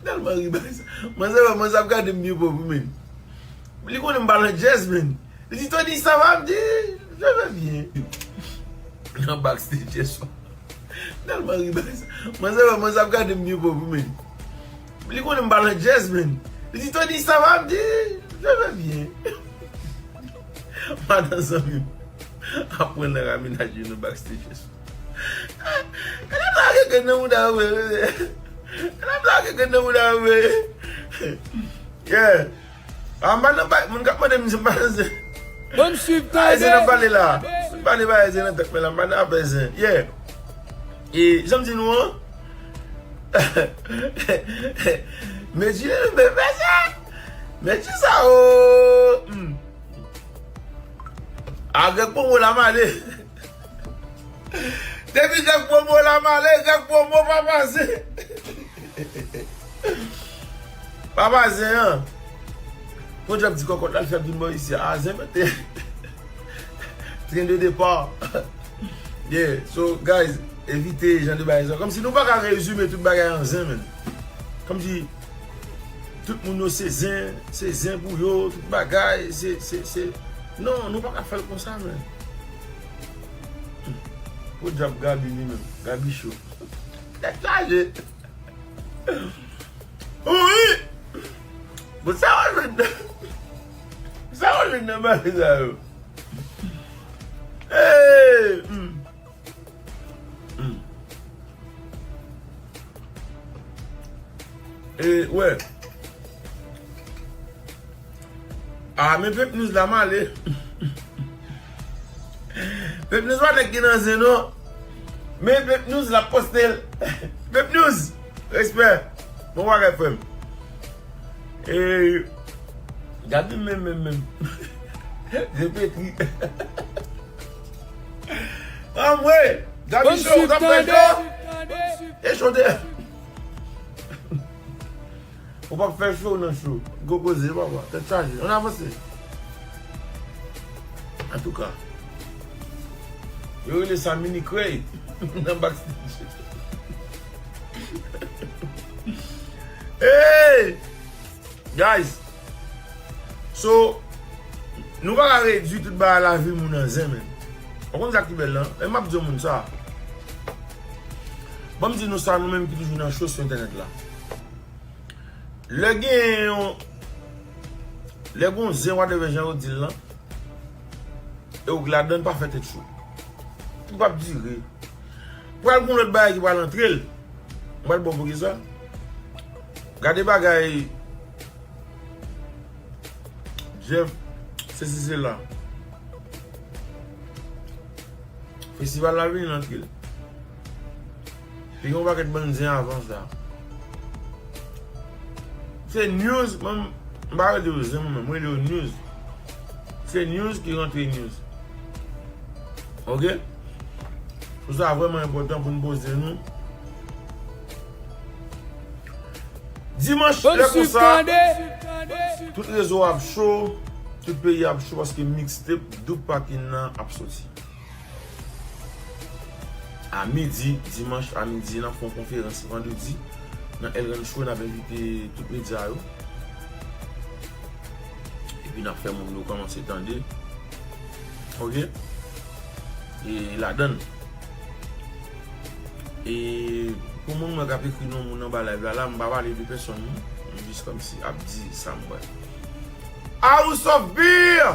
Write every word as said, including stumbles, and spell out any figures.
Tèlman ri bagay sa. Manzè wè, manzè ap gade m byen pwòp wi, men. Li konnen m pa nan djèz, men. Li di, "Tony, ça va?" M di, "Je vais bien." Nan backstage yè swa. Tèlman ri bagay sa. Manzè wè, manzè ap gade m byen pwòp wi, men. Li konnen m pa nan djèz, men. Li di, "Tony, ça va?" M di, "Je vais bien." Madan zanmi m ap pran nan raminaj yo nan backstage yè swa. E la blage grenn nan mouda yo vre. E la blage grenn nan mouda yo vre. Yeah. A, m pa nan bay, moun k ap mande m si m pa nan zen. Bann swiv tande. Bay zen nan pale la. M pale bay zen nan tèt mwen la, m pa nan afè zen. Yeah. E, jan m di nou an. Medji, men fè sa. Medji sa, o. Hmm. A, Grèg Pwomo la m ale. Depi Grèg Pwomo la m ale, Grèg Pwomo pa pase. Papa Zen an. Podyab ti kòkòt la l fè vin bò isi a. Zen mete. Tren de depa. Yeah, so guys, evite jan de bagay sa. Kòmsi nou pa ka rezime tout bagay an zen, men. Kòmsi tout moun yo se zen, se zen pou yo, tout bagay, se, se, se. Non, nou pa ka fè l konsa, men. Podyab Gaby li menm, Gaby cho. Tèt chaje. Wi! Bon, sa w jwenn nan, sa w jwenn nan bagay sa yo? Hey! Hmm. Hmm. E, wè. A, men Pep News la m ale. Pep News pa nèg ki nan zen non. Men Pep News la poste l. Pep News, respè. Bon bagay frè m. E, gade menm, menm, menm. Repeti. Anmwe, Gaby cho, w t ap fè cho. E cho te. Ou p ap fè cho nan cho. Gwo koze, papa. Tèt chaje. Ann avanse. Antouka. Yo rele sa mini krèy nan backstage. Hey! Guys. So, nou pa ka redui tout bagay lavi moun an zen, men. Ou konn sa ki bèl lan? E m ap di yon moun sa. Ban m di nou sa, nou menm ki toujou nan cho sou entènèt la. Lè gen yon, lè gen yon zen, whatever jan yo di l lan, e ou k ladan l, pa fè tèt cho. Li p ap dire. Pral gen yon lòt bagay ki pral antre l. Mwen pral ba w pou kisa. Gade bagay Jeff, sesi sela. Festival la vini nan pil. Li gen yon pakèt bann zen avan sa. Se news, mwen, m pa rele yo zen mwen menm, mwen rele yo news. Se news ki rantre news. Oke? Pou sa vrèman enpòtan pou n poze nou. Dimanch, lè konsa, tout rezo ap cho, tout peyi ap cho paske mixtape Doop Pakin nan ap soti. A midi, dimanch a midi, n ap fè yon konferans vandredi nan El Rancho, n ap envite tout medya yo. Epi n ap fè moun yo kòmanse tande. Oke? E ladan l. E pou moun mwen k ap ekri non moun anba live la, la, m pa pale de pèsòn, non. M jis kòmsi ap di sa m wè. House of Beer!